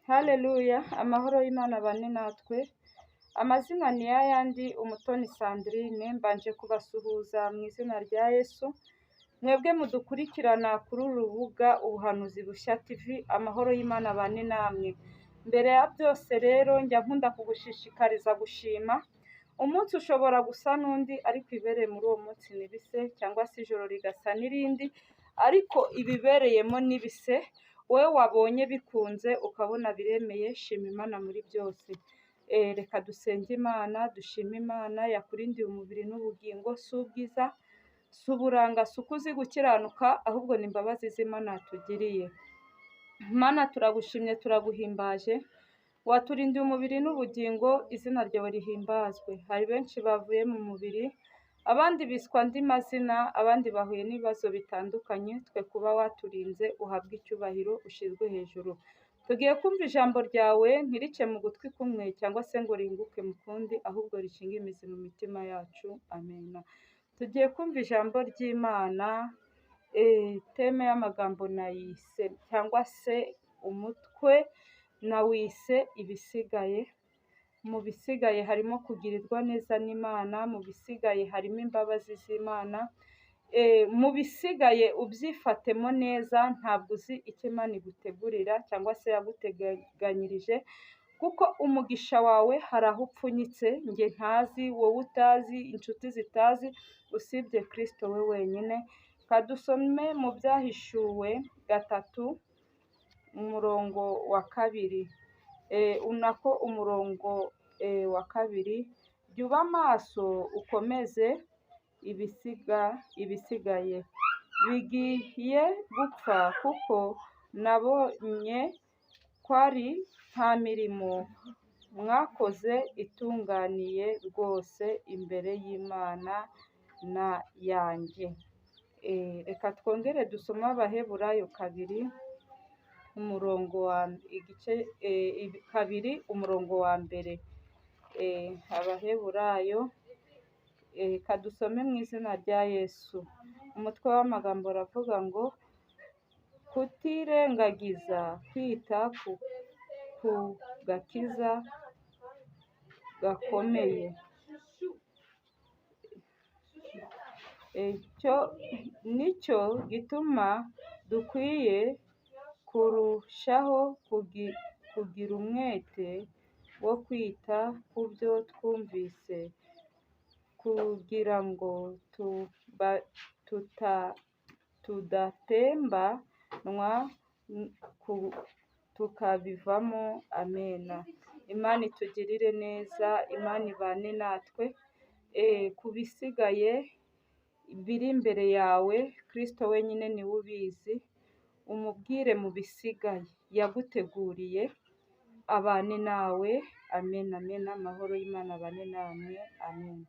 Haleluya, amahoro y'Imana abane natwe. Amazina ni yayandi, Umutoni Sandrine, mbanje kubasuhuza mu izina rya Yesu. Mwebwe mudukurikirana kuri uru rubuga Ubuhanuzi Bushya TV, amahoro y'Imana abane namwe. Mbere ya byose rero njya nkunda kugushishikariza gushima. Umunsi ushobora gusa n'undi ariko ibibereye muri uwo munsi ntibise, cyangwa se ijoro rigasa n'irindi ariko ibibereyemo ntibise. Wowe wabonye bikunze ukabona biremeye, shima Imana muri byose. Reka dusenge Imana, dushime Imana yakurindiye umubiri n'ubugingo, si ubwiza, si uburanga, si uko uzi gukiranuka, ahubwo ni imbabazi z'Imana yatugiriye. Mana turagushimye, turaguhimbaje, waturindiye umubiri n'ubugingo, izina ryawe rihimbazwe. Hari benshi bavuye mu mubiri, abandi biswa andi mazina, abandi bahuye n'ibibazo bitandukanye, twe kuba waturinze uhabwe icyubahiro, ushyirwe hejuru. Tugiye kumva ijambo ryawe, ntirice mu gutwi kumwe cyangwa se ngo ringuke mu kundi, ahubwo rishinge imizi mu mitima yacu. Amena. Tugiye kumva ijambo ry'Imana, teme y'amagambo nayise cyangwa se umutwe nawise ibisigaye. Mu bisigaye harimo kugirirwa neza n'Imana, mu bisigaye harimo imbabazi z'Imana. Mu bisigaye ubyifatemo neza, ntabwo uzi icyo Imana igutegurira cyangwa se yaguteganyirije, kuko umugisha wawe hari aho upfunyitse, njye ntazi, wowe utazi, inshuti zitazi, usibye Kristo we wenyine. Kadusome mu Byahishuwe 3 umurongo wa 2, unako umurongo wa 2: jya uba maso ukomeze ibisigaye bigiye gupfa, kuko nabonye ko ari nta mirimo mwakoze itunganiye rwose imbere y'Imana na yanjye. Reka twongere dusome Abaheburayo 2 umurongo wa igice 2 umurongo wa 1. Abaheburayo, kadusome mu izina rya Yesu. Umutwe w'amagambo uravuga ngo kutirengagiza kwita ku gakiza gakomeye. Nicyo gituma dukwiye kurushaho kugira umwete wo kwita ku byo twumvise, kugira ngo tudatembanwa tukabivamo. Amena. Imana itugirire neza, Imana ibane natwe. Ku bisigaye biri imbere yawe, Kristo wenyine niwe ubizi, umubwire mu bisigaye yaguteguriye, abane nawe. Amen, amen. Amahoro y'Imana abane namwe. Amen.